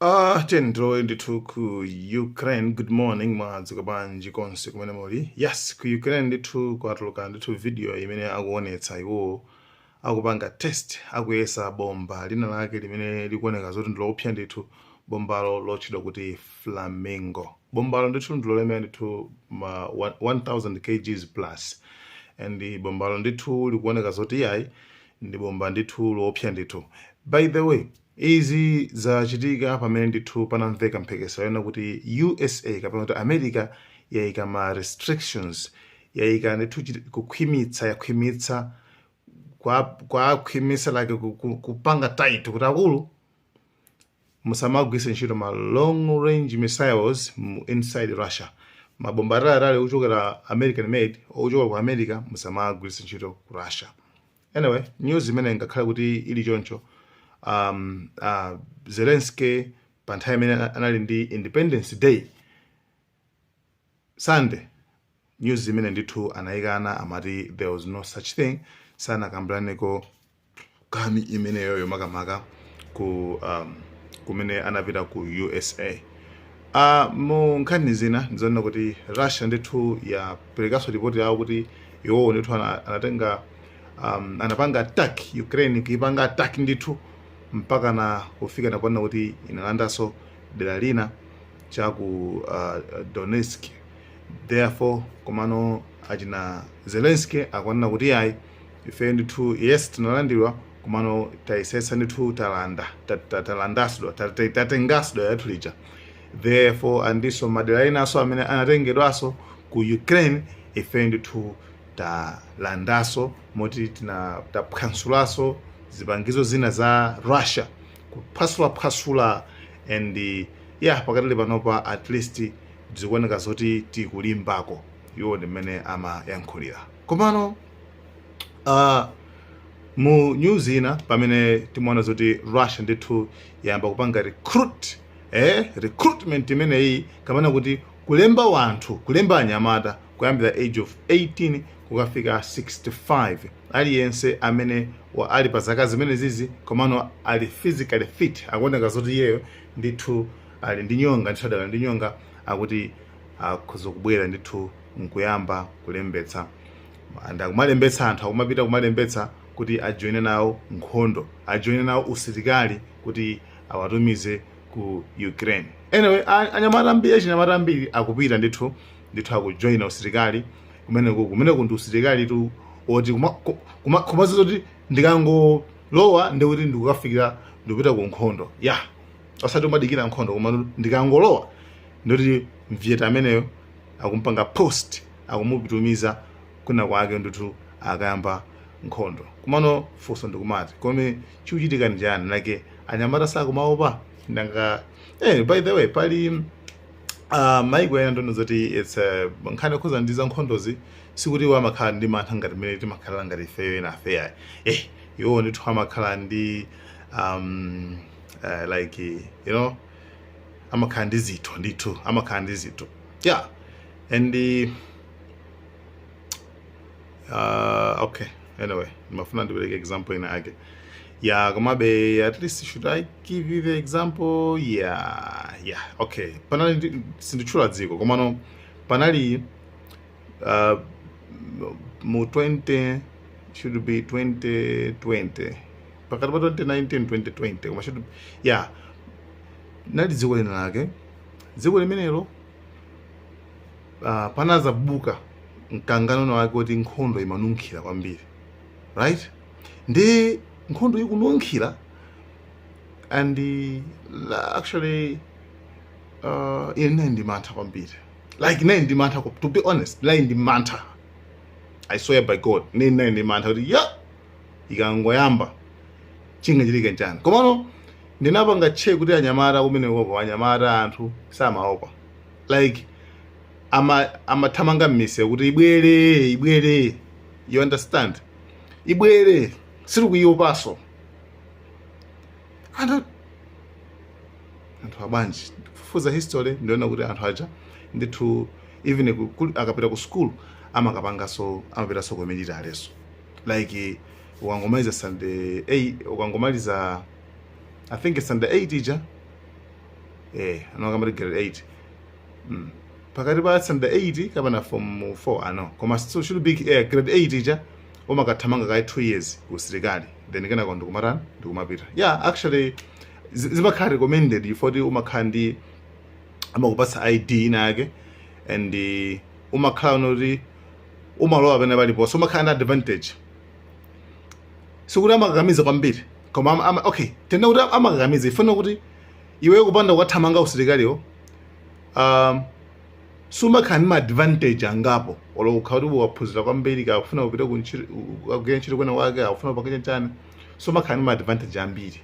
Tiyeni ndithu ku Ukraine. Good morning, mwadzuka bwanji konse kumene muli? Yes, ku Ukraine ndithu kwatuluka ndithu video imene akuonetsa iwo akupanga test, akuyesa bomba lina lake limene likuoneka zoti ndiloopsa ndithu, bombalo lotchedwa kuti Flamingo. Bombalo ndithu ndilolemera ndithu ma 1000 kgs plus, and bombalo ndithu likuoneka zoti iyayi, ndi bomba ndithu loopsa ndithu. By the way, izi zachitika pamene ndithu panamveka mphekesera yona kuti USA kapena kuti America yayika ma restrictions, yayika ndithu kukhwimitsa, yakhwimitsa kwa khwimitsa like kupanga tight kuti akulu, musamagwise ntchito ma long range missiles inside Russia. Mabomba ataliatali ochokera American made, ochokera ku America, musamagwiritse ntchito ku Russia. Anyway, news imene ngakhale kuti ili choncho, Zelensky pa nthawi imene anali ndi Independence Day Sunday, news imene ndithu anayikana, amati there was no such thing, sanakambiraneko kami imeneyoyo makamaka ku kumene anapita ku USA. Mu nkhani zina ndizoona kuti Russia ndithu yaperekanso ripoti yawo kuti iwowo ndithu anatenga anapanga attack Ukraine, kuipanga attack ndithu mpaka na kufika nakuona kuti inalandanso dera lina chaku Donetsk. Therefore, komano achina Zelensky akuonena kuti ayi, ife ndithu, yes, tinalandidwa, komano tayisetsa ndithu, talanda, talandasidwa, tatengasidwa yathu lija. Therefore, andinso madera enanso amene anatengedwanso ku Ukraine, ife ndithu talandaso, moti tina taphwasulaso zipangizo zina za Russia, kuphwasulaphwasula. And yeah, pakatali panopa at least zikuoneka zoti tikulimbako. Iwo ndi mmene amayankhulira. Komano mu news ina, pamene timaona zoti Russia ndithu yayamba kupanga recruit, recruitment imeneyi kamene kuti kulemba wanthu, kulemba anyamata kuyambira age of 18 kukafika 65, aliyense amene ali pa zaka zimene zizi komano ali physically fit, akuoneka zoti iyeyo ndithu ali ndi nyonga, ndithu adali ndi nyonga, akuti akhoza kubwera ndithu nkuyamba kulembetsa. And akumalembetsa anthu, akumapita kumalembetsa kuti ajoine nawo nkhondo, ajoine nawo usilikali kuti awatumize ku Ukraine. Anyway, anyamata ambiri, achinyamata ambiri akupita ndithu, ndithu akujoina usilikali kumeneku. Kumeneku ndi usilikali tu oti kumaziza kuti ndikangolowa ndikuti ndikukafikira, ndikupita ku nkhondo ya, osati umadikira nkhondo, koma ndikangolowa ndikuti mvyeta ameneyo akumpanga post, akumupitumiza kwina kwake ndithu akayamba nkhondo. Kumano funso ndikumati, kome chikuchitika ndi chani? Like, anyamata sakumaopa nanga? By the way, pali maiko ena ndono zoti it's nkhani yokhuza ndi za nkhondozi, sikuti iwo amakhala ndi mantha ngati mmene timakhalira ngati ifeyo ena afeyayi. Iwo ndithu amakhala ndi like amakhala ndi zitho ndithu, amakhala ndi zitho, yeah. And okay, anyway, ndimafuna ndipereke example ina ake, yeah. Komabe at least should I give you the example? Yeah, okay. Panali sinditchula dziko, komano panali mu 20, should be 2020, pakati pa 2019 2020, koma should, yeah, nali dziko lina lake. Dziko limenelo panazabuka mkangano wake kuti nkhondo imanunkhira kwambiri, right? Ndi nkhondo ikununkhira and actually ine ndi mantha kwambiri, like ine ndi mantha, to be honest, like ndi mantha, I swear by God, ine ndi mantha kuti ya, ikangoyamba chingachitika nchani? Komano ndinapanga check kuti anyamata kumenekoko, anyamata, anthu samaopa, like amathamanga m'misewu kuti ibwere, ibwere, you understand, ibwere, sitikuiopaso. Anthu abwanji? Kufufuza history, ndiona kuti anthu aja ndithu even akapita ku school amakapangaso, amapitanso ku military. Like ukangomaliza standard 8, ukangomaliza I think standard 8 ija. Anakamati grade 8, pakati pa standard 8 kapena form 4 ano, koma so should be grade 8 ija umakathamanga kayi 2 years usilikali, then kenako ndikumatani, ndikumapita. Yeah, actually zimakhala recommended foti umakhala ndi, amakupatsa ID ina yake and umakhala noti umalowa pene paliponso, umakhala ndi advantage. Sikuti amakakamiza kwambiri, koma okay, tena kuti amakakamiza ifuna kuti iwe kupanda kukathamanga usilikaliwo, sumakhala ndi ma advantage angapo. Olo ukhala kuti waphunzira kwambiri, kafuna kupita kugwira ntchito kwena kwake, akufuna kupanga chani, sumakhala ndi ma advantage ambiri.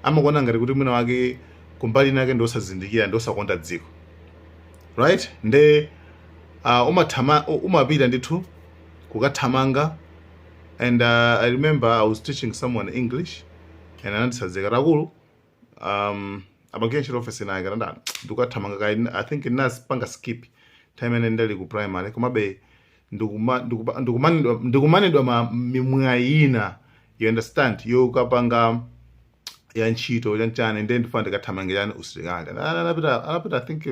Amakuona ngati kuti mwina wake kumbali nake ndi osazindikira, ndi osakonda dziko, right? Nde umathama, umapita ndithu kukathamanga. And I remember I was teaching someone English and anandisadzeka takulu, amagwira ntchito office naye, kana ndikukathamanga kai. I think ndinapanga skip time imene ndali ku primary, komabe ndikumanidwa ma mimwayi ina, you understand, yokapanga ya ntchito chanchani, ndiye ndifuna ndikathamangirani usilikali. Anapita, I think,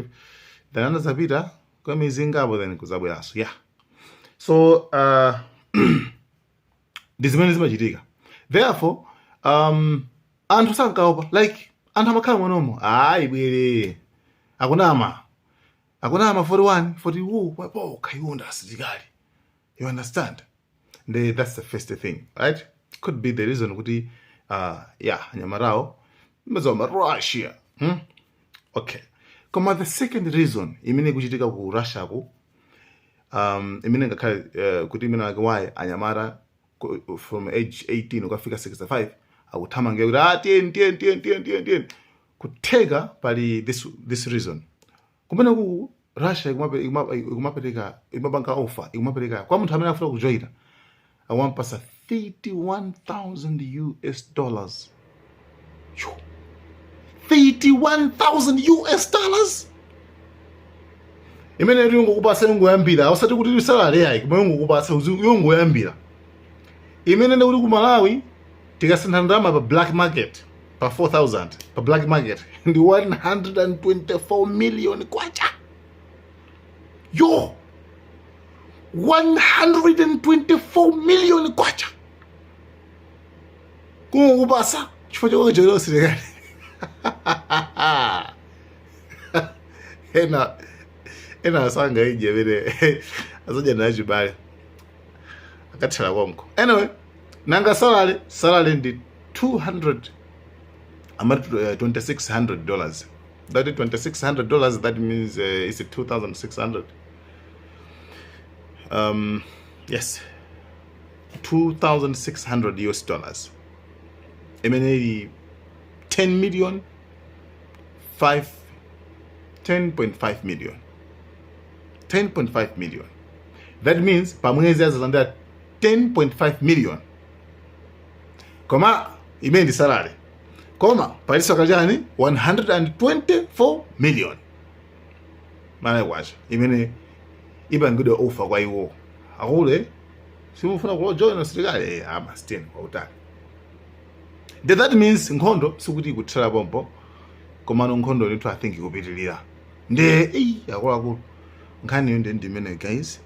then anazapita kwa miyezi ingapo, then kuzabweranso. Yeah, so ndi zimene zimachitika. Therefore anthu sankaopa, like anthu amakhala mwanomo, ayi bwere, akunama, akunama 41 42 po khayunda asilikali, you understand? That's the first thing, right? Could be the reason kuti yeah, anyamatawo mazoma Russia, Okay, koma the second reason imene ikuchitika ku Russia ku, imene ngakhale kuti imene ake why anyamata from age 18 ukafika 65 akuthamangira kuti ah, tiyeni, tiyeni, tiyeni, tiyeni, tiyeni, tiyeni, kutheka pali this reason. Kumene ku Russia ikumapereka, imapanga offer, ikumapereka kwa munthu amene afuna kujoyina, akumampasa 31,000 US dollars. Yo. 31,000 US dollars imene yongokupasa, yongoyambira, osati kuti salary yayi, koma yongokupasa yongoyambira, imene ndikuti ku Malawi tikasintha ndalama pa black market pa 4000, pa black market ndi 124 million kwacha. Yo, 124 million kwacha kungokupasa chifukwa chokajoyera usilikali. Ena asanga ije imene azadya nayo chibale akathera konko. Anyway, nanga salary ndi 200, amati $2600. That is $2600. That means it's 2600, yes, 2600 US dollars, imene ili 10 million 5, 10.5 million, 10.5 million. That means pamwezi azalandira 10.5 million, koma imene ndi salary, koma paliso kachani, 124 million Malawi kwacha imene ipangidwe offer kwa iwo. Akule, simufuna kujoina usilikali? Eh, ama steni kwautali. That means nkhondo sikuti ikuthera pompo, komano nkhondo ndithu I think ikupitilira. Nde eyi, akuluakulu, nkhaniyo ndi ndimene guys,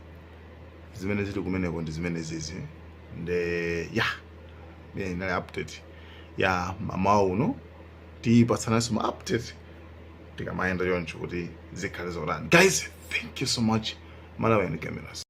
zimene zili kumeneko ndi zimene zizi. Nde ya, imene inali update ya mamawa uno. Tipatsananso ma update tikamayenda choncho kuti zikhale zotani. Guys, thank you so much. Malawi and Cameras.